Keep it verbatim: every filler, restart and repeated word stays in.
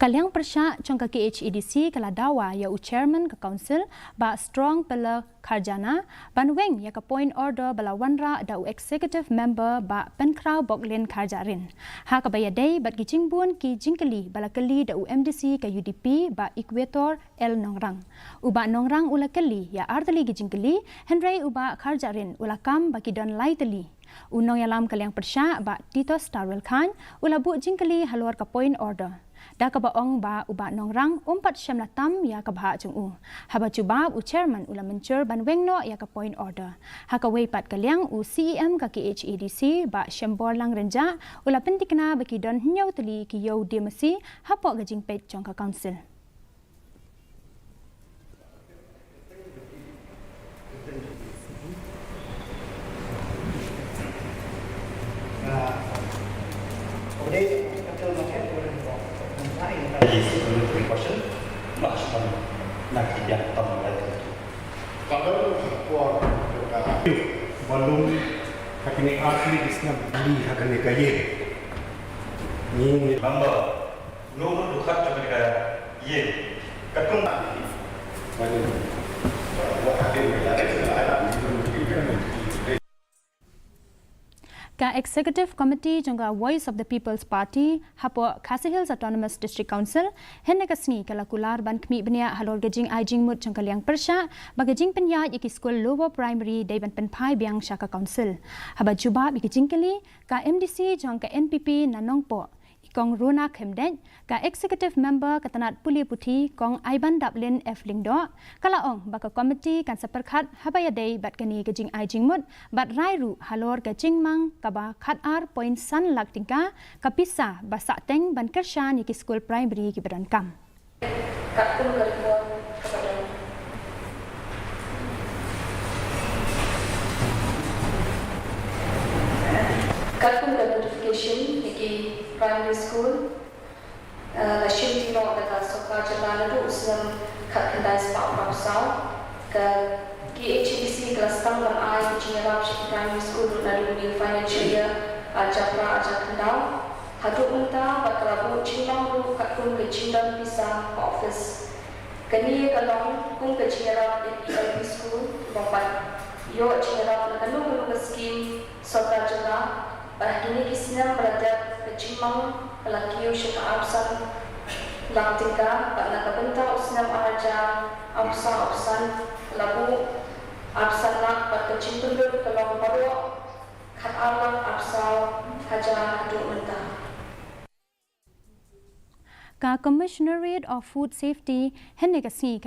Ka liang pyrshah jong ka K H A D C ka la dawa ïa u chairman ka council, Bah Strong Pillar Kharjana, ban weng ïa ka point order ba la wanrah da u executive member, Bah Pynkhraw Boklin Kharjahrin, ha kaba ïadei bad ki jingbun ki jingkylli ba la kylli da u M D C ka U D P, Bah Equator L Nongrang. U Bah Nongrang u la kylli ïa artylli ki jingkylli, hynrei u Bah Kharjahrin u la kam ba ki don lai tylli. U nongïalam ka liang pyrshah, Bah Titos Tarwel Chyne, u la buh jingkylli halor ka point order, da kaba ong ba u Bah Nongrang um pat shym la tam ïa ka bhah jong u. Haba jubab, u chairman u la mynjur ban weng noh ïa ka point order. Ha kawei pat ka liang, u C E M ka K H A D C, Bah Shemborlang Rynjah, u la pyntikna ba ki don hynñiew tylli ki ïew die masi hapoh ka jingpeit jong ka council. Balum ha kine artylli ki snem, li ha kane ka ïing. Ni member, no, no, du khat jong kane ka ïing. Katkum ka Executive Committee jong ka Voice of the People's Party hapoh Khasi Hills Autonomous District Council, hynne ka sngi ka la kular ban khmih bniah halor ka jingai jingmut jong ka liang pyrshah ba ka jingpynïaid ïa ki skul lower primary dei ban pynphai biang sha ka council. Haba jubab ïa ki jingkylli, ka M D C jong ka N P P na Nongpoh, i Kong Rona Khymdeit, ka executive member ka tnat pule puthi, Kong Aibandaplin F Lyngdoh, ka la ong ba ka committee kan sa pyrkhat haba ïadei bad kane ka jingai jingmut, bad rai ruh halor ka jingmang kaba khatar point san lak tyngka ka pisa ba sahteng ban kyrshan ïa ki skul primary kiba donkam. Katkum ka report kaba don. Katkum ka notification ïa ki primary school, eh, la shimti noh da ka sorkar jylla naduh u snem khatkhyndai spah phra phew saw. Ka K H A D C ka la sdang ban ai ka jingïarap sha ki primary school ruh naduh u financial year arhajar phra arhajar khyndai haduh mynta, bad ka la buh jingmang ruh katkum ka jingdon pisa ha office. Kane ka long kum ka jingïarap ïa ki L P school kiba ym pat ïoh jingïarap na kano kano ka skim sorkar jylla, bad ha kine ki snem ba la dep ka jingmang ka la kiew sha ka arphew san lak tyngka, bad na ka bynta u snem arhajar arphew saw arphew san ka la buh arphew san lak, bad ka jingpynlut ka long baroh khatar lak arphew saw hajar haduh mynta. Ka Commissionerate of Food Safety hynne ka sngi ka